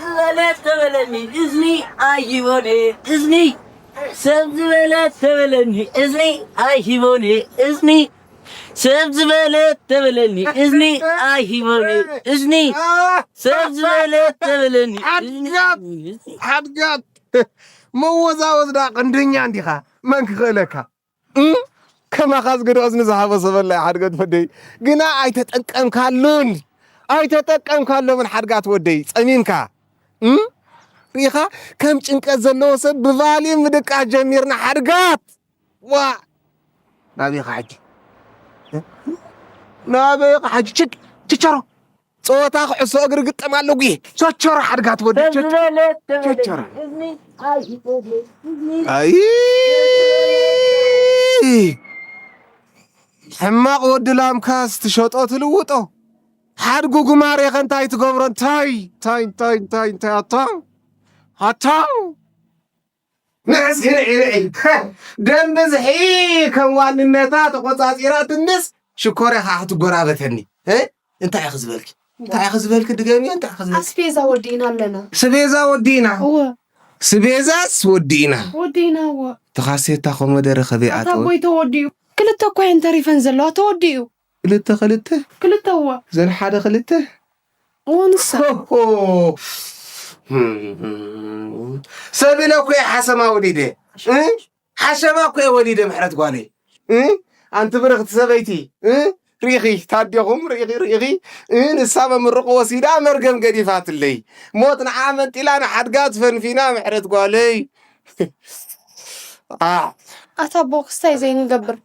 ዝበለ ተበለኒ እዝኒ ኣይሂቦን እዝኒ ሰብ ዝበለ ተበለኒ እዝኒ ኣይሂቦን እዝኒ ሰብ ዝበለ ተበለኒ እዝኒ ኣይሂቦን እዝኒ ሰብ ዝበለ ተበለኒ እዝኒ ሓድጋት ሓድጋት መወዛወዝዳ ቅንደኛ እንዲኻ መን ክኽእለካ እም? ከማኻ ዝገድዖ እዝኒ ዝሃቦ ሰበላ ሓድጋት ወደይ ግና ኣይተጠቀምካሉን ኣይተጠቀምካሎምን ሓድጋት ወደይ ጸሚምካ እም? ሪኢኻ ከም ጭንቀት ዘለዎ ሰብ ብቫልዩም ምድቃስ ጀሚርና ሓድጋት ዋ ናበይ ኸዓ ሕጂ ናበይ ኸዓ ሕጂ ችግ ችቸሮ ጸወታ ኩዕሶ እግሪ ግጠም ኣለጉ ቸቸሮ ሓድጋት ወዲ ቸቸሮ ኣይ ሕማቕ ወዲ ላምካስ ትሸጦ ትልውጦ ሓድጉ ጉማሬኸ እንታይ ትገብሮ እንታይ እንታይ እንታይ እንታይ እንታይ ኣታ ኣታ ንዕስኪ ንዒ ንዒ ደም ብዝሒ ከም ዋንነታ ተቆጻጺራ ትንስ ሽኮር ኢኻ ክትጎራበተኒ እ? እንታይ ኢኺ ዝበልኪ እንታይ ኢኺ ዝበልኪ ድገምዮ እንታይ ኢኺ ዝበልኪ ኣስቤዛ ወዲእና ኣለና ስቤዛ ወዲእና እወ ስቤዛስ ወዲእና ወዲእና እወ ተኻሴታ ኮመደረ ከበይ ኣታ ኣተወ ጎይ ተወዲኡ ክልተ እኮ እየን ተሪፈን ዘለዋ ተወዲኡ ክልተ ክልተ ክልተ እወ ዘን ሓደ ክልተ እወ ንሳ ሆሆ ሰብ ኢለ እኮ እየ ሓሰማ ወሊደ እ? ሓሸማ እኮ እየ ወሊደ ምሕረት ጓለይ እ? ኣንቲ ብርኽቲ ሰበይቲ እ? ሪኢኺ ታዴኹም ሪኢኺ ሪኢኺ እ? ንሳ መምርቑ ወሲዳ መርገም ገዲፋትለይ ሞት ንዓ መንጢላ ንሓድጋ ትፈንፊና ምሕረት ጓለይ ኣ ኣታ ኣቦ ክስታይ ዘይንገብር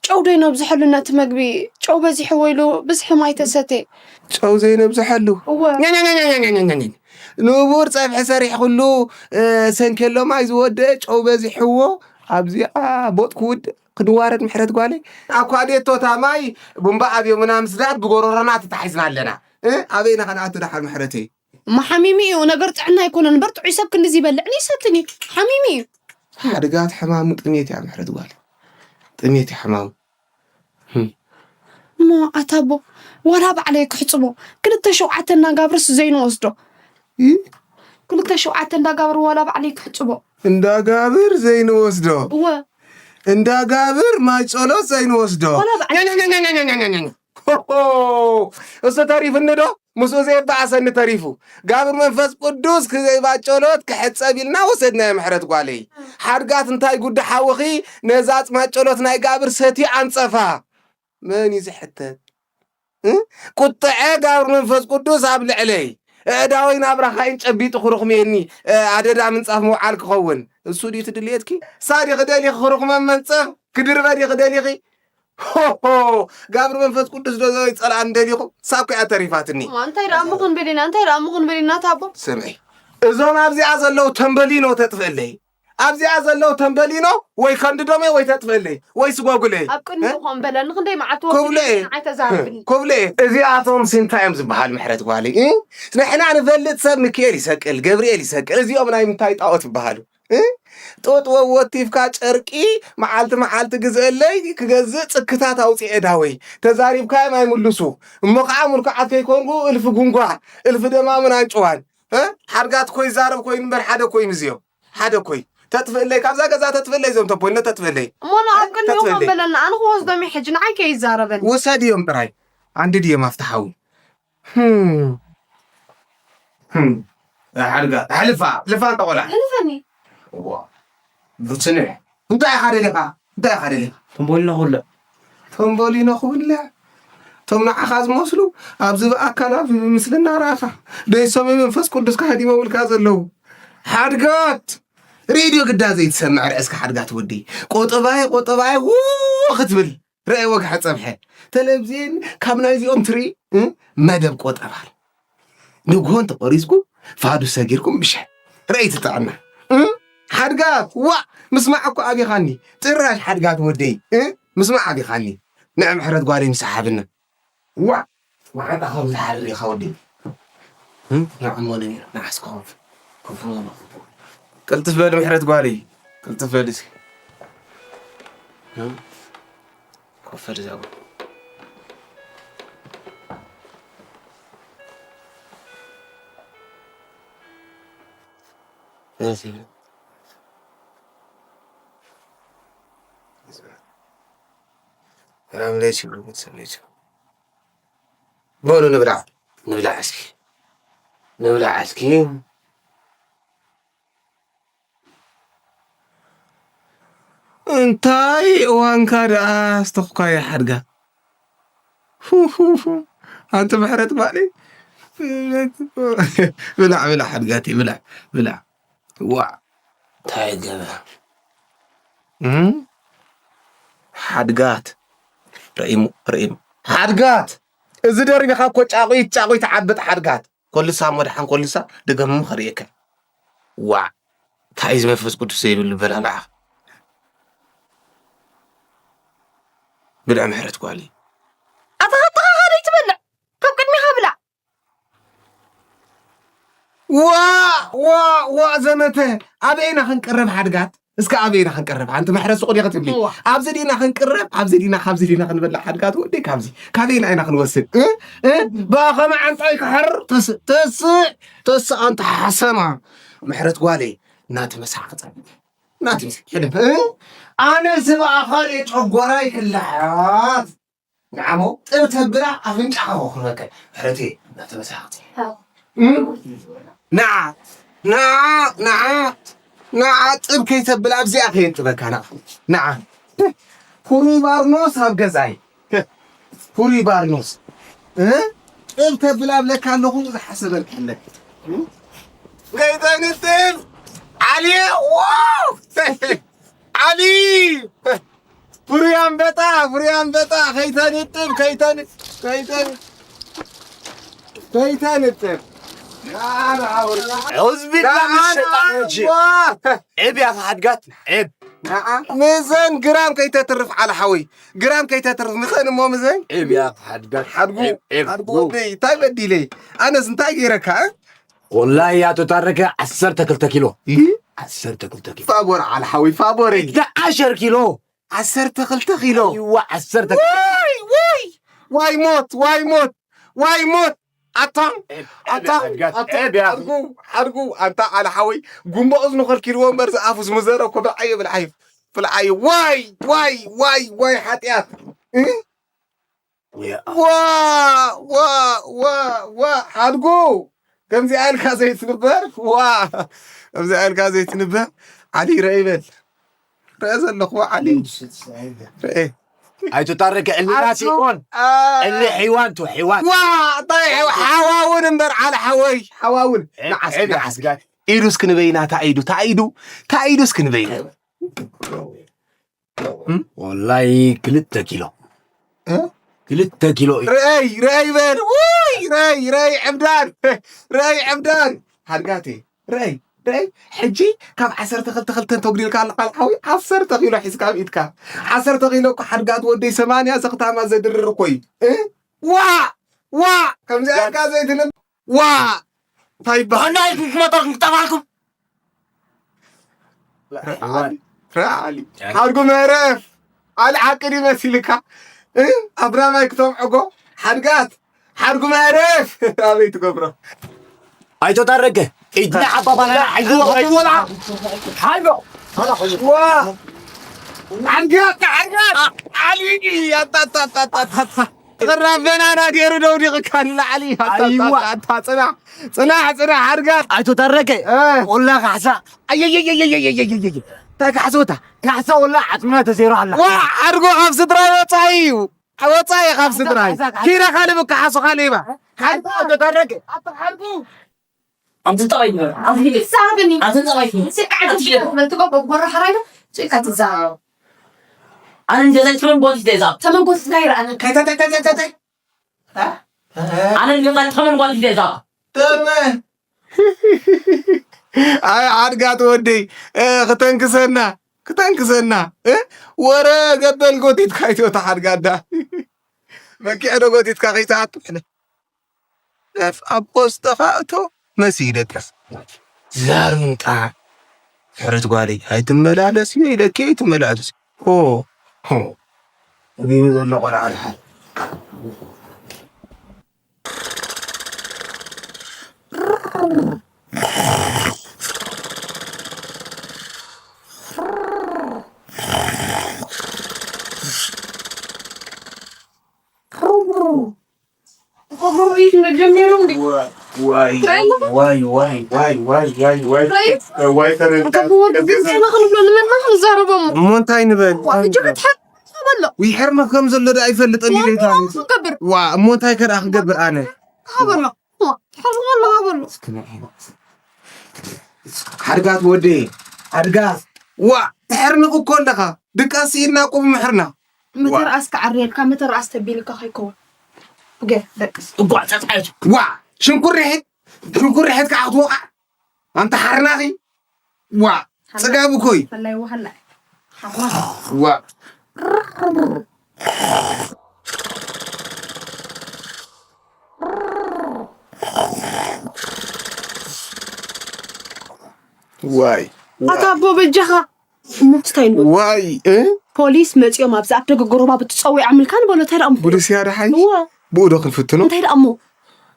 ጨው ዶ ይነብዝሐሉ ነቲ መግቢ ጨው በዚሕዎ ኢሉ ብዝሒ ማይ ተሰትየ ጨው ዘይነብዝሐሉ እወ ንቡር ፀብሒ ሰሪሕኩሉ ሰንኬሎ ማይ ዝወደአ ጨው በዚሕዎ ኣብዚኣ ቦጥ ክውድእ ክንዋረድ ምሕረት ጓለይ ኣኳዴቶ እታ ማይ ቡምባ ኣብዮምና ምስዳድ ብጎሮሮና ተታሒዝና ኣለና ኣበይና ከነኣቱ ደሓር ምሕረተይ እሞ ሓሚሙ እዩ ነገር ጥዕና ኣይኮነን እምበር ጥዑይ ሰብ ክንድዚ ይበልዕን ይሰትን እዩ ሓሚሙ እዩ ሓድጋት ሕማሙ ጥሜት እያ ምሕረት ጓል ጥሜት እዩ ሕማሙ እሞ ኣታ ኣቦ ዋላ ባዕለይ ክሕፅቦ ክልተ ሸውዓተ እናጋብርስ ዘይንወስዶ ክልተ ሸውዓተ እንዳጋብር ዋላ ባዕለይ ክሕፅቦ እንዳጋብር ዘይንወስዶ እወ እንዳጋብር ማይ ጸሎት ዘይንወስዶ ዋላ ባዕለይ እሱ ተሪፍኒ ዶ ምስኡ ዘየበኣሰኒ ተሪፉ ጋብር መንፈስ ቅዱስ ክዘይባጨሎት ክሕፀብ ኢልና ወሰድናዮ ምሕረት ጓለይ ሓድጋት እንታይ ጉዲ ሓውኺ ነዛ ፅማጨሎት ናይ ጋብር ሰቲ ኣንፀፋ መን እዩ ዝሕተት ቁጥዐ ጋብር መንፈስ ቅዱስ ኣብ ልዕለይ ኣእዳወይ ናብ ራኻይን ጨቢጡ ክርኹሜኒ ኣደዳ ምንፃፍ ምውዓል ክኸውን እሱ ድዩ ትድልየትኪ ሳዲ ክደሊ ክርኹመ መንፀፍ ክድርበ ዲ ክደሊኺ ሆሆ ጋብር መንፈስ ቅዱስ ዶ ዘይ ጸልኣን ደሊኹም ሳብ ኮይኣ ተሪፋትኒ እንታይ ደኣ እሞ ክንብል ኢና እንታይ ደኣ እሞ ክንብል ኢና ታቦ ስምዒ እዞም ኣብዚኣ ዘለዉ ተንበሊኖ ተጥፍእለይ ኣብዚኣ ዘለዉ ተንበሊኖ ወይ ከንድዶም ወይ ተጥፍእለይ ወይ ስጎጉለይ ኣብ ቅድሚኡ ከም በለኒ ክንደይ መዓልቲ ክብሉ እየ ንዓይ ተዛርብኒ ክብሉ እየ እዚኣቶም እንታይ እዮም ዝበሃል ምሕረት ጓለይ ንሕና ንፈልጥ ሰብ ሚካኤል ይሰቅል ገብርኤል ይሰቅል እዚኦም ናይ ምንታይ ጣዖት ይበሃሉ ጡጥ ወወቲፍካ ጨርቂ መዓልቲ መዓልቲ ግዝአለይ ክገዝእ ጽክታት ኣውፅኤ ዳወይ ተዛሪብካዮም ኣይምልሱ እሞ ከዓ ምልኩዓት ከይኮንኩ እልፊ ጉንጓ እልፊ ደማሙን ኣንጭዋን ሓርጋት ኮይ ዛረብ ኮይኑ እምበር ሓደ ኮይኑ እዚኦም ሓደ ኮይ ተጥፍእለይ ካብዛ ገዛ ተጥፍእለይ እዞም ተቦይነ ተጥፍእለይ እሞ ንኣብ ቅድሚኡ ከም በለና ኣነ ክወስዶም ሕጂ ንዓይ ከይዛረበኒ ውሰድ እዮም ጥራይ ኣንድድ እዮም ኣብቲ ሓዊ ሓድጋ ሕልፋ ሕልፋ እንተ ቆልዓ ሕልፈኒ ብፅንሕ እንታይ ኢኻ ደሊኻ እንታይ ኢኻ ደሊኻ ተንቦሊኖ ክብልዕ ተንቦሊኖ ክብልዕ እቶም ንዓኻ ዝመስሉ ኣብዚ ብኣካል ኣብ ምስልና ረኣኻ ደይሶም መንፈስ ቅዱስ ካህዲሞምልካ ዘለዉ ሓድጋት ሬድዮ ግዳ ዘይትሰምዕ ርእስካ ሓድጋት ወዲ ቆጠባየ ቆጠባየ ክትብል ርኣይ ወግሐ ጸብሐ ተለብዝየን ካብ ናይዚኦም ትርኢ መደብ ቆጠባል ንግሆ እንተቆሪስኩ ፋዱ ሰጊርኩም ምሸ ርኣይ ትጥዕና ሓድጋት ዋእ ምስማዕ እኮ ኣቢኻኒ ጭራሽ ሓድጋት ወደይ ምስማዕ ኣቢኻኒ ንዕ ምሕረት ጓደይ ምሳሓብና ዋእ መዓንጣ ከም ዝሓርር ኢኻ ወዲ ንዕሞኒ ንዓስከ ኮፍ ኮፍ ቅልጥፍ በል ምሕረት ጓለይ ቅልጥፍ በል እስኪ ኮፍ በል እዛ ጓል ደስ ይብል። ሰላም ለይስ ይብሉ፣ ሰላም ለይስ ይብሉ። በሉ ንብላዕ፣ ንብላዕ እስኪ፣ ንብላዕ እስኪ። እንታይ እዋንካ ደኣ ኣስተኽኳይ ሓድጋ። ኣንቲ ምሕረት ባዕለይ። ብላዕ፣ ብላዕ ሓድጋቲ፣ ብላዕ፣ ብላዕ። ዋዕ። እንታይ ገበ? እም? ሓድጋት። ርኢሙ፣ ርኢሙ። ሓድጋት! እዚ ደርቢኻ እኮ ጫቑት፣ ጫቑት ዓብጥ ሓድጋት። ኮልሳ እሞ ደሓን ኮልሳ፣ ደገም ከርእየካ። ዋዕ። እንታይ እዚ መንፈስ ቅዱስ ዘይብሉ በላልዓ። ብልዕ ምሕረት ጓለይ። ኣታ ኸብትኻ ኸደይ ትበልዕ። ካብ ቅድሚኻ ብላዕ። ዋ፣ ዋ፣ ዋ፣ ዘመተ። ኣበይ ኢና ክንቅረብ ሓድጋት? እስከ ኣበይ ኢና ክንቅረብ? ሓንቲ ምሕረት ሱቕ ዲኻ ትብሊ? እዋ። ኣብዚ ዲና ክንቅረብ? ኣብዚ ዲና፣ ካብዚ ዲና ክንበልዕ ሓድጋት ወደይ ካብዚ? ካበይና ኢና ክንወስድ? እ? እ? ብኣ ኸመ ዓንጻይ ክሕር? ተስ-፣ ተስእ፣ ተስእ ኣንታ ሓሰማ። ምሕረት ጓለይ፣ እናተመሳሓቐ ጸንሕ። እናተመሳሓቐ ሕልፍ። እ? ኣነ ስብ ኣኻል ጨጎራይ ክልሓት። ንዓሞ ጥብ ተብላ ኣፍንጫኻ ክኹነከ። ሕረቴ፣ እናተመሳሓቐ ጸንሕ። ኣዎ። እ? ንዓ፣ ንዓ፣ ንዓ፣ ንዓ ጥብ ከይተብል ኣብዚኣ ከየንጥበካ፣ ንዓ። ንዓ። ፍሩይ ባርኖስ ኣብ ገዛይ። ፍሩይ ባርኖስ። እ? ጥብ ተብል ኣብለካ ኣለኹ፣ ዝሓሰበልካ ኣለካ። እ? ከይተንጥብ፣ ዓሊ፣ ዋው! ዓሊ! ፍሩይ ኣንበጣ፣ ፍሩይ ኣንበጣ፣ ከይተንጥብ፣ ከይተን-፣ ከይተን-፣ ከይተንጥብ። ዑዝ ቢላህ ምን ሸይጣን ረጂም። ዒብ ያኺ ሓድጋት፣ ዒብ። ንዓ፣ ምዘን ግራም ከይተትርፍ ዓለ ሓወይ፣ ግራም ከይተትርፍ ምኸን እሞ ምዘን። ዒብ ያኺ ሓድጋት፣ ሓድጉ፣ ዒብ፣ ዒብ። ሓድጉ ወደይ፣ እንታይ በዲለይ? ኣነስ እንታይ ገይረካ፣ እ? ወላሂ ኣቶ ታረቀ ዓሰርተ ክልተ ኪሎ። እ? ዓሰርተ ክልተ ኪሎ። ፋቦር ዓለ ሓወይ፣ ፋቦረይ። እታ ዓሸር ኪሎ። ዓሰርተ ክልተ ኪሎ። እዋ፣ ዓሰርተ። ዋይ፣ ዋይ፣ ዋይ ሞት፣ ዋይ ሞት፣ ዋይ ሞት። ኣታ፣ ዒብ፣ ኣታ፣ ዒብ፣ ኣታ፣ ዒብ፣ ዒብ፣ ሓድጉ፣ ሓድጉ፣ ኣንታ ዓለ ሓወይ፣ ጉምቦ እዝኑ ከልኪልዎ እምበር ዝኣፉ ዝምዘረ እኮ ብልዓዮ፣ ብልዓዮ፣ ብልዓዮ። ዋይ፣ ዋይ፣ ዋይ፣ ዋይ፣ ሓጢኣት። እ? ያ። ዋ፣ ዋ፣ ዋ፣ ዋ፣ ሓድጉ። ከምዚኣ ኢልካ ዘይትንበር፣ ዋ። ከምዚኣ ኢልካ ዘይትንበር። ዓሊ፣ ረእ ይበል። ረእ ዘለኹ፣ ዓሊ። ረእ። ኣይትታረከ፣ ዕሊ ናት ይኾን። አ። ዕሊ ሒዋን ቱ፣ ሒዋን። ዋ፣ እንታይ ሒዋ-፣ ሓዋውን እምበር፣ ዓሊ ሓወይ፣ ሓዋውን። ዒብ፣ ንዓስ፣ ዒብ፣ ንዓስ። ኢዱስ ክንበይና፣ ታኢዱ፣ ታኢዱ፣ ታኢዱስ ክንበይና። እም? ወላሂ ክልተ ኪሎ። እ? ክልተ ኪሎ እዩ። ረኣይ፣ ረኣይ በል። ውይ፣ ረኣይ፣ ረኣይ ዕብዳን። ረኣይ ዕብዳን። ሓድጋቴ፣ ረኣይ፣ ረኣይ። ሕጂ ካብ ዓሰርተ ክልተ ክልተ ተጉዲልካ ኣለኻ፣ ሓዊ ዓሰርተ ኪሎ ሒዝካ ኣብ ኢድካ። ዓሰርተ ኪሎ እኮ ሓድጋት ወደይ ሰማንያ ዘኽታማ ዘድርር እኮ እዩ። እ? ዋ! ዋ! ከምዚ ኣልካ ዘይትንም-፣ ዋ! እንታይ ይበሃል? ዋና ኢልኩም ክመጣልኩም ክጠፋልኩም። ረዓሊ፣ ረዓሊ። ሓድጉ መረፍ። ዓሊ ሓቂ ድዩ መሲልካ? እ? ኣብራማይ ክቶም ዕጎ፣ ሓድጋት፣ ሓድጉ መረፍ። ኣበይ ትገብሮ? ኣይቶ ታረቀ፣ ኢድና ሓባ ባናና ሓይዎ፣ ሓይዎ፣ ሓይዎ። ዋ! ሓድጋት፣ ሓድጋት። ዓሊ፣ ኣታ፣ ኣታ፣ ኣታ፣ ኣታ፣ ኣታ። ጥራፍ በናና ገይሩ ደውዲቕካ ንላዕሊ። ኣታ፣ ኣታ፣ ኣይዋ። ኣታ፣ ኣታ፣ ጽናሕ፣ ጽናሕ፣ ጽናሕ፣ ሓድጋት። ኣይቶ ታረቀ፣ እ። ቆላ ካሕሳ። ኣየየየየየየየየየ። እንታይ ካሕሳ ወታ? ካሕሳ ወላ ዓጽምና ተዘይሩ ኣላ። ዋ፣ ሓድጎ ካብ ስድራይ ወጻኢ እዩ። ወጻኢ ካብ ስድራይ። ካሕሳ፣ ካሕሳ። ኪራ ካልእ ብካሓሱ ካልእ ይባ። ሓድጎ ኣይቶ ታረቀ። ኣታ ሓድጉ። ኣንቲ ጠባይ ይበል። ኣንቲ ሳብኒ። ኣንቲ ጠባይ ይበል። ስቃዕ ትሽየር። መልትቆ በጎራ ሓራይ ነው። ጭቃ ትዛራው። ኣነ እንደዛ ትመን ቦቲ ደዛ። ተመን ቦቲ ደዛ ይረኣነ። ታይ፣ ታይ፣ ታይ፣ ታይ፣ ታይ፣ ታይ? እ? ኣነ እንደዛ ተመን ቦቲ ደዛ። ተመ። ኣይ፣ ሓድጋት ወደይ፣ እ፣ ክተንክሰና፣ ክተንክሰና፣ እ? ወረ ገበል ጎቲትካ ይትወታ ሓድጋዳ። መኪሕ ዶ ጎቲትካ ከይትኣቱ? ደፍ ኣቦ ዝተኻእቶ መሲ ይደቅስ። ዛር ምምጣ። ሕረት ጓለይ፣ ኣይትመላለስ እዩ ኢለኪ፣ ኣይትመላለስ። ሆ፣ ሆ። እዚኡ ዘሎ ቆልዓ ድሓን። ጀሚሩ እንዲ ዋይ ዋይ ዋይ ዋይ ዋይ ዋይ ዋይ ዋይ ዋይ ተረንካ ከብወድ ግን ዜና ክንብሎ ንመና ክንዛረቦም እሞ እንታይ ንበል? እጆ ክትሓ በሎ ይሕርመ ከም ዘሎ ዶ ኣይፈልጥን እዩ ጌታ ክንገብር ዋ እሞ እንታይ ከ ደኣ ክገብር ኣነ ሃበሎ ትሓዝበሎ ሃበሎ ሓድጋት ወደ ሓድጋት ዋ ትሕርንቕ እኮ ኣለኻ ድቃስ ስኢልና እኮ ብምሕርና መተርኣስ ክዓርየልካ መተርኣስ ተቢልካ ከይከውን ገ ደቅስ እጓ ጸጻየት ዋ ሽንኩር ርሒት ሽንኩር ርሒት ከዓ ክትወቓዕ ኣንታ ሓርናኺ ዋ ጽጋብ እኮይ ፈላይ ወሃላይ ዋ ዋይ ኣታ ኣቦ በጃኻ እሞ እንታይ ንብል ዋይ እ? ፖሊስ መፂኦም ኣብዚ ኣፍ ደገ ጎረባብቲ ፀዊዖምልካ ንበሎ እንታይ ደኣ ምኾኑ ቡልስያ ደሓይ እዋ ብኡ ዶ ክንፍትኖ እንታይ ደኣ እሞ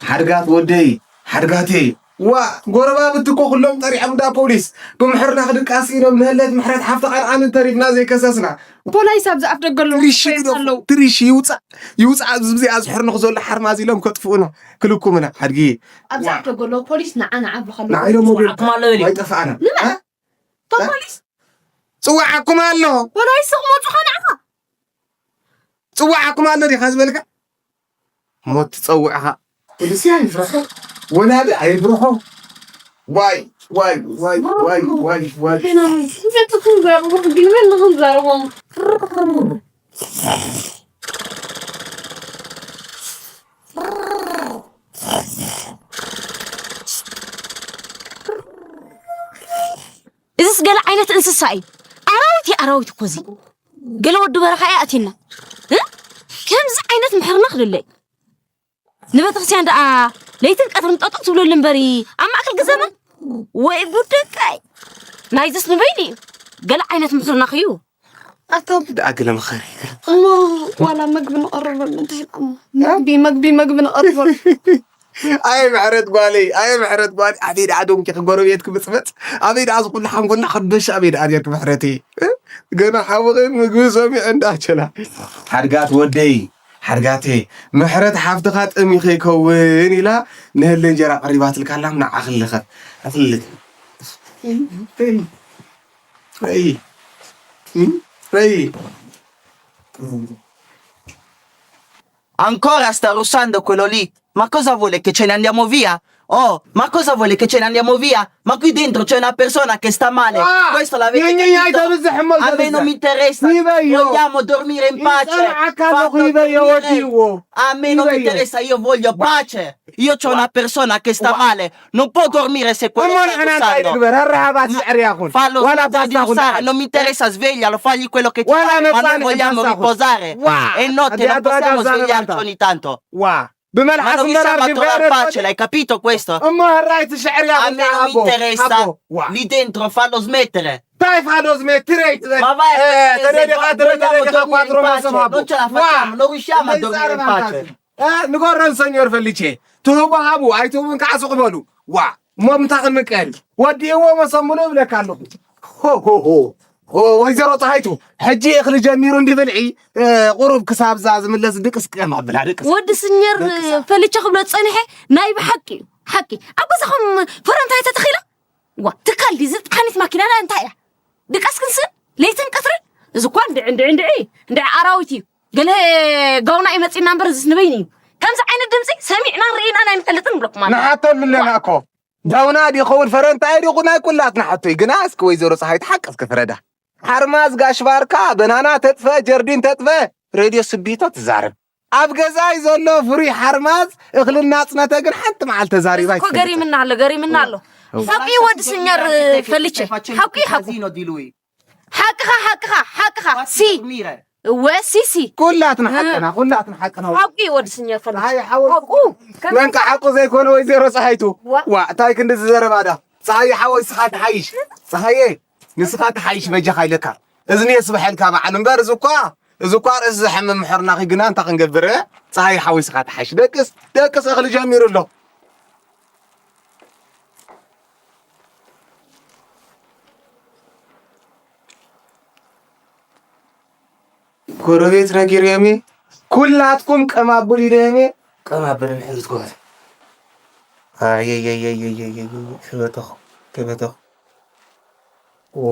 ሓድጋት ወደይ ሓድጋተይ ዋ ጎረባብቲ እኮ ኩሎም ጠሪዖም እንዳ ፖሊስ ብምሕርና ክድቃስ ኢሎም ንህለት ምሕረት ሓፍቲ ቃልዓንን ተሪፍና ዘይከሰስና ፖላይስ ኣብዚ ኣፍ ደገ ኣለዉ ትሪሺ ይሸይጡ ግደፉ ኣለዉ ትሪሺ ይውፃእ ይውፃእ ኣብዚ ብዚኣ ዝሕርኑ ክዘሎ ሓርማዝ ኢሎም ከጥፍኡና ክልኩምና ሓድጊ ኣብዚ ኣፍ ደገ ኣለዉ ፖሊስ ንዓ ንዓ ብለኻ ኣለዉ ንዓይሎም ወዲልካ ማለበሊ ኣይጠፋእና ንመን ቶም ፖሊስ ፅዋዓኩም ኣሎ ፖላይስ ክመፁኻ ንዓኻ ፅዋዓኩም ኣሎ ዲኻ ዝበልካ ሞት ትፀውዕኻ ፖሊስያ ይፍረሖ ወላዲ ኣይፍረሖ ዋይ ዋይ ዋይ ዋይ ዋይ ዋይ እዚስ ገለ ዓይነት እንስሳ እዩ ኣራዊት እዩ ኣራዊት እኮ እዚ ገለ ወዲ በረኻ እዩ ኣትየና እ? ከምዚ ዓይነት ምሕርና ክደለይ ንቤተክርስትያን ደኣ ለይትን ቀትርን ጠጠው ትብለሉ እምበሪ ኣብ ማእከል ግዘና ወይ ጉድ ደቀይ ናይዚስ ንበይኑ እዩ ገለ ዓይነት ምሕርና ክዩ ኣቶም ደኣ ገለ ምኸሪ እሞ ዋላ መግቢ ንቐርበሉ እንታይ ደኣ እሞ መግቢ መግቢ መግቢ ንቐርበሉ ኣየ ምሕረት ጓለይ ኣየ ምሕረት ጓለይ ኣበይ ደኣ ዶንኪ ክጎረቤት ክብፅበፅ ኣበይ ደኣ ዝኩሉ ሓንጎልና ከበሽ ኣበይ ደኣ ኔርክ ምሕረተይ ገና ሓወኸይ ምግቢ ሰሚዐ እንዳቸላ ሓድጋት ወደይ ሓድጋተይ ምሕረት ሓፍትኻ ጠሚ ከይከውን ኢላ ንህለ እንጀራ ቀሪባትልካ ኣላ ንዓ ክልኸ ኣፍልጥ ረይ ረይ Ancora sta russando quello lì? Ma cosa vuole che ce ne andiamo via? Oh, ma cosa vuole che ce ne andiamo via? Ma qui dentro c'è una persona che sta male. Ah, Questo l'avete gnai, gnai, capito? dove sei, mo, A dove me non sei? mi interessa. Viva io. Vogliamo dormire in pace. ይፀንዓካ ኣለኹ Fatto ይበዮ dormire. ወዲዎ A me non mi Viva io. interessa, io voglio pace. Io c'ho una persona che sta male, non può dormire se quello እሞ sta ንሕና እንታይ russando. ንግበር ረሃባት ስዕሪ ያኹን Fallo ዋላ smettere di ባስታኹን russare, non mi interessa, sveglialo, fagli quello che ti Guarda, pare, ma Natale, noi vogliamo Natale. riposare. Wow. E notte non Addirittura possiamo Natale. Svegliarci ogni tanto. ዋ Ma ብመልሓስ non riusciamo a trovare pace, l'hai capito questo? እሞ ህራይ ትሽዕር A me non mi interessa. ያቦ Lì dentro fallo smettere. እንታይ ፋዶስ ሜትረይ Ma vai a paese, ተደዲኻ vogliamo ተደዲኻ dormire in ኳትሮ pace. መሰብ ኣቦ Non ce la facciamo, non riusciamo a dormire in pace. ንገሮን ሰኞር ፈልቼ ትህቦ ሃቡ ኣይትህቡን ከዓ ስቕ በሉ ዋ እሞ ምታ ክንምቀል ወዲእዎ መሰሙሉ እብለካ ኣለኹ ሆሆሆ ወይዘሮ ፀሃይቱ ሕጂ እኽሊ ጀሚሩ እንዲ ብልዒ ቁሩብ ክሳብዛ ዝምለስ ድቅስ ቀም ኣብላ ድቅስ ወዲ ስኘር ፈልቼ ክብሎ ዝፀንሐ ናይ ብሓቂ እዩ ሓቂ ኣብ ገዛኹም ፈረንታይ ተተኺላ ዋ ትካል ድዩ ዝጥሓኒት ማኪና እንታይ እያ ድቃስ ክንስእ ለይትን ቀትርን እዚ እኳ እንድዒ እንድዒ እንድዒ እንድዒ ኣራዊት እዩ ገለ ጋውና እዩ መፂና እምበር እዚስ ንበይኑ እዩ ከምዚ ዓይነት ድምፂ ሰሚዕናን ርኢናን ኣይንፈልጥን ንብለኩም ኣለና ንሓተሉ ኣለና እኮ ጋውና ድዩ ኸውን ፈረንታይ ድዩ ናይ ኩላትና ሕቶ እዩ ግና እስኪ ወይዘሮ ፀሃይት ሓቂ እስኪ ፍረዳ ሓርማዝ ጋሽ ባርካ በናና ተጥፈ ጀርዲን ተጥፈ ሬድዮ ስቢቶ ትዛረብ ኣብ ገዛይ ዘሎ ፍሩይ ሓርማዝ እኽልና ፅነተ ግን ሓንቲ መዓል ተዛሪባ እኮ ገሪምና ኣሎ ገሪምና ኣሎ ሓቂ ወዲ ስኛር ፈልቼ ሓቂ ሓቁ ሓቅኻ ሓቅኻ ሓቅኻ ሲ እወ ሲሲ ኩላትና ሓቅና ኩላትና ሓቅና ሓቂ ወዲ ስኛር ፈልቼ ፀሃይ ሓወይ ሓቁ መንካ ሓቁ ዘይኮነ ወይዘሮ ፀሃይቱ ዋ። ዋ እንታይ ክንዲ ዝዘረባዳ ፀሃይ ሓወይ ስኻ ትሓይሽ ፀሃየ ንስኻ ትሓይሽ በጃኻ ኢለካ እዝኒ የስብሐልካ በዓል እምበር እዚ እኳ እዚ እኳ ርእሲ ዘሐምም ምሕርናኺ ግና እንታይ ክንገብር ፀሃይ ሓወይ ስኻ ትሓይሽ ደቅስ ደቅስ እኽሊ ጀሚሩ ኣሎ ጎረቤት ነጊረዮም እየ ኩላትኩም ቀማቡል ኢለዮም እየ ቀና በለ ንሕዚ ትግበር። ኣየየየየየየ፣ ከይበተኹ፣ ከይበተኹ። እዎ።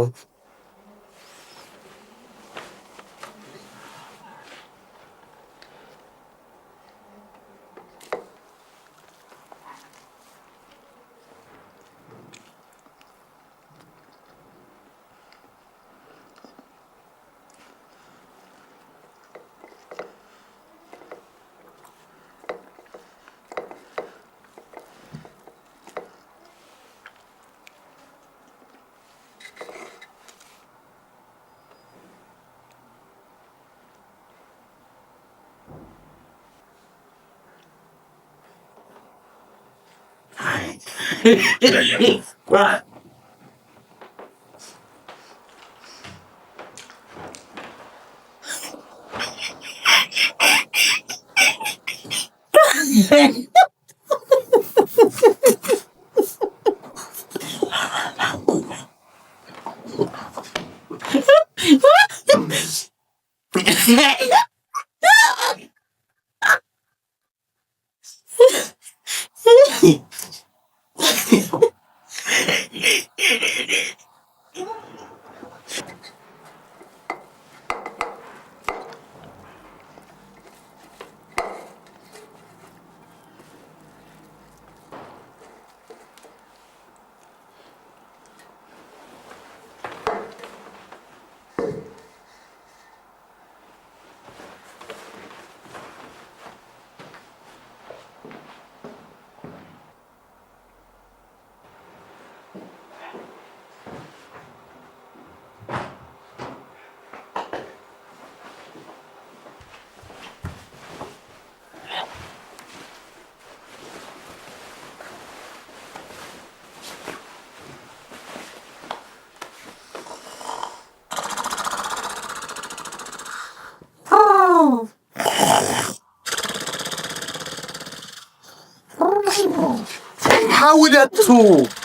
ሓውደቱ፣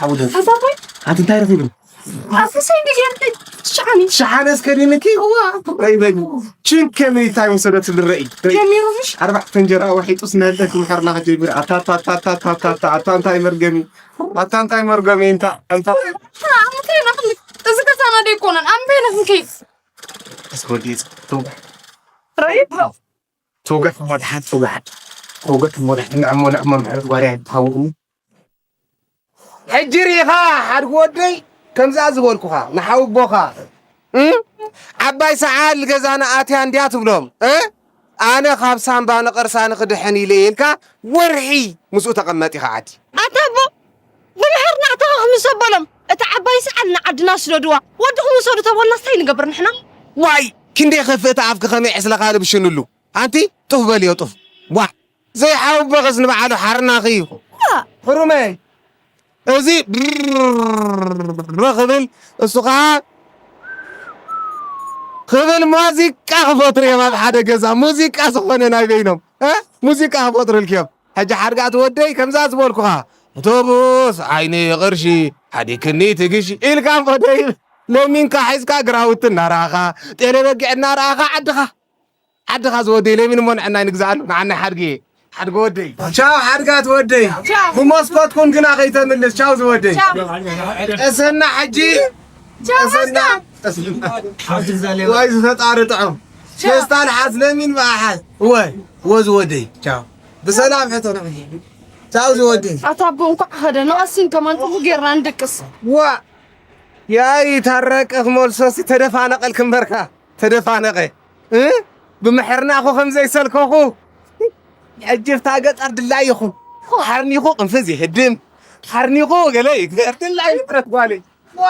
ሓውደቱ። ሓሳባይ ኣቲ እንታይ ረኺቡ? ኣፈሳይ እንደ ገርት ሸሓኒ። ሸሓነ እስከ ዲንኪ? እዋ። ረይ በል። ችን ከመይ እንታይ ወሰደት ልረኢ? ረይ። ጀሚሩ ምሽ? ኣርባዕተ እንጀራ ወሒጡ ስነልተ ክምሕርና ከጀሚሩ። ኣታ፣ ኣታ፣ ኣታ እንታይ መርገሚ? ኣታ እንታይ መርገሚ? እንታ፣ እንታ። ኣምተይ ነኽልክ። እዚ ገዛና ደይኮነን። ኣምተይ ነኽልክ። እስከ ወዲ ይጽ-፣ ትውጋሕ። ረይ። ትውጋሕ እሞ ደሓን፣ ትውጋሕ። ትውጋሕ እሞ ደሓን። ንዕሞ፣ ንዕሞ፣ ምሕረት ዋርያ ይትሃውኹም። ሕጂ ርኢኻ፣ ሓድጊ ወደይ፣ ከምዛ ዝበልኩኻ፣ ንሓውቦኻ፣ እ? ዓባይ ሰዓል ገዛና ኣትያ እንድያ ትብሎም፣ እ? ኣነ ካብ ሳምባ ነቐርሳ ንኽድሕን ኢለ ኢልካ፣ ወርሒ ምስኡ ተቐመጥ ኢኻ ዓዲ። ኣታ ኣቦ፣ ብምሕርና ኣተኻኹም ምስ ኣበሎም፣ እታ ዓባይ ሰዓል ንዓድና ስደድዋ፣ ወድኹም ውሰዱ ተበልና፣ እንታይ ንገብር ንሕና? ዋይ፣ ክንደይ ከፍእ፣ እታ ኣፍኪ ከመይ ዕስለ ካልእ ብሽንሉ። ኣንቲ ጡፍ በልዮ፣ ጡፍ። ዋ፣ ዘይሓውበኸስ ንባዕሉ ሓርናኺ እዩ። ዋ። ሕሩመይ፣ እዚ ብር ክብል፣ እሱ ኸዓ ክብል ሙዚቃ ክፈጥሩ እዮም ኣብ ሓደ ገዛ። ሙዚቃ ዝኾነ ናይ በይኖም፣ እ? ሙዚቃ ክፈጥሩልኪ እዮም። ሕጂ ሓድጋ ትወደይ ከምዛ ዝበልኩኻ፣ ኣውቶቡስ ዓይኒ ቅርሺ ሓዲክኒ ትግሺ ኢልካ እምበደይ ለሚንካ ሒዝካ ግራውቲ እናረኣኻ፣ ጤለ በጊዕ እናረኣኻ ዓድኻ፣ ዓድኻ ዝወደይ ለሚን እሞ ንዕናይ ንግዛኣሉ፣ ንዓናይ ሓድጊ፣ ሓድጊ ወደይ። ቻው ሓድጋ ትወደይ። ቻው። ብመስኮት ኩን ግና ከይተምልስ። ቻው ዝወደይ። ቻው። ቀሰና ሕጂ። ቻው ቀሰና። ማስታ። ቀሰና። ወይ ዝፈጣሪ ጥዑም። ቻው። ፌስታል ሓዝ ለሚን በኣሓዝ። ወይ፣ ወዝ ወደይ። ቻው። ብሰላም ሕቶ ንዕይ። ቻው ዝወደይ። ኣታ ኣቦ እንኳዕ ኸደ፣ ንቐሲን ከማን ጥቡ ጌርና ንድቅስ። ዋ። ያይ ታረቀ ክመልሶሲ ተደፋነቐልክ እምበርካ። ተደፋነቐ። እ? ብምሕርና እኮ ከም ዘይሰልከኹ። ሕጂ እታ ገጠር ድላይ ይኹን። ሓርኒኹ ቅንፍዝ ይህድም። ሓርኒኹ ገለ ይግበር። ድላይ ፍጥረት ጓለይ። ዋ።